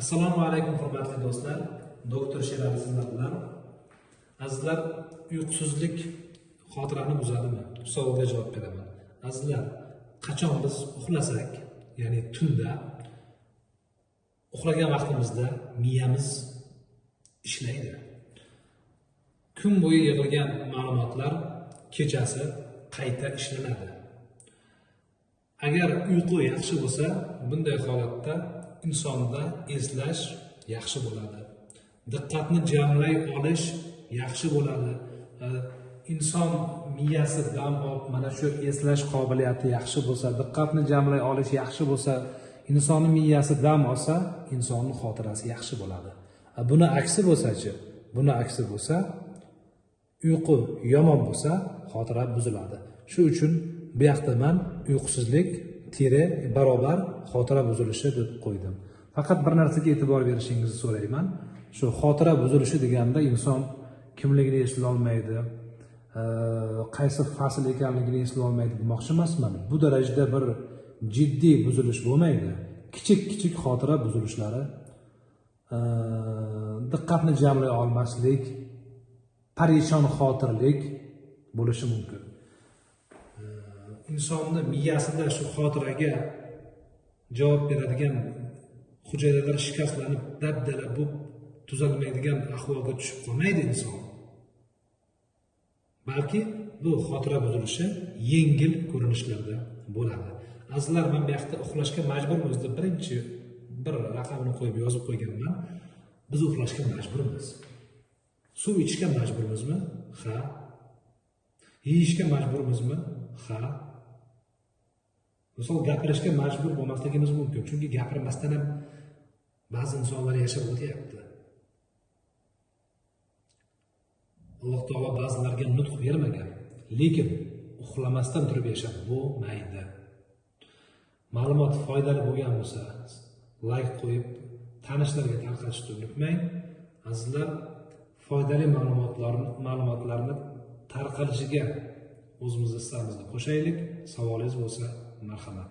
Assalomu alaykum hurmatli do'stlar. Doktor Sherali sizlar bilan. Azizlar, uyqusizlik xotirani buzadimi? Savolga javob beraman. Azizlar, qachon biz uxlasak, ya'ni tunda uxlagan vaqtimizda miyamiz ishlaydi. Kun bo'yi yig'ilgan ma'lumotlar kechasi qayta ishlanadi. Agar uyqu yaxshi bo'lsa, bunday holatda insonda eslash yaxshi bo'ladi. Diqqatni jamlay olish yaxshi bo'ladi. Inson miyasi dam olib, mana shu eslash qobiliyati yaxshi bo'lsa, diqqatni jamlay olish yaxshi bo'lsa, insonning miyasi dam olsa, insonning xotirasi yaxshi bo'ladi. Buni aksi bo'lsa-chi? Buni aksi bo'lsa, uyqu yomon bo'lsa, xotira buziladi. Shu uchun bu yoqda men uyqusizlik teri barobar xotira buzilishi deb qo'ydim. Faqat bir narsaga e'tibor berishingizni so'rayman. Shu xotira buzilishi deganda inson kimligini eslay olmaydi, qaysi fasl ekanligini eslay olmaydi demoqchi emasman. Bu darajada bir jiddiy buzilish bo'lmaydi. Kichik-kichik xotira buzilishlari, diqqatni jamlay olmaslik, parishon xotirlik bo'lishi mumkin. Insonni miyasida shu xotiraga javob beradigan hujayralar shikastlanib, dabdala bo'lib tuzalmaydigan ahvolga tushib qolmaydi inson. Balki bu xotira buzilishi yengil ko'rinishlarda bo'ladi. Azizlar, men bu yoqda uxlashga majburmiz deb birinchi bir raqamini qo'yib yozib qo'yganman. Biz uxlashga majburmiz. Suv ichishga majburmizmi? Ha. Yeyishga majburmizmi? Ha. Misol gapirishga majbur bo'lmasligimiz mumkin, chunki gapirmasdan ham ba'zi insonlar yashab o'tyapti. Alloh taolo ba'zilarga nutq bermagan, lekin uxlamasdan turib yashab bo'lmaydi. Ma'lumot foydali bo'lgan bo'lsa, like qo'yib, tanishlarga tarqatishni unutmang. Azizlar, foydali ma'lumotlarni tarqalishiga o'zimizni hissamizni qo'shaylik. Savolingiz bo'lsa, marhamat.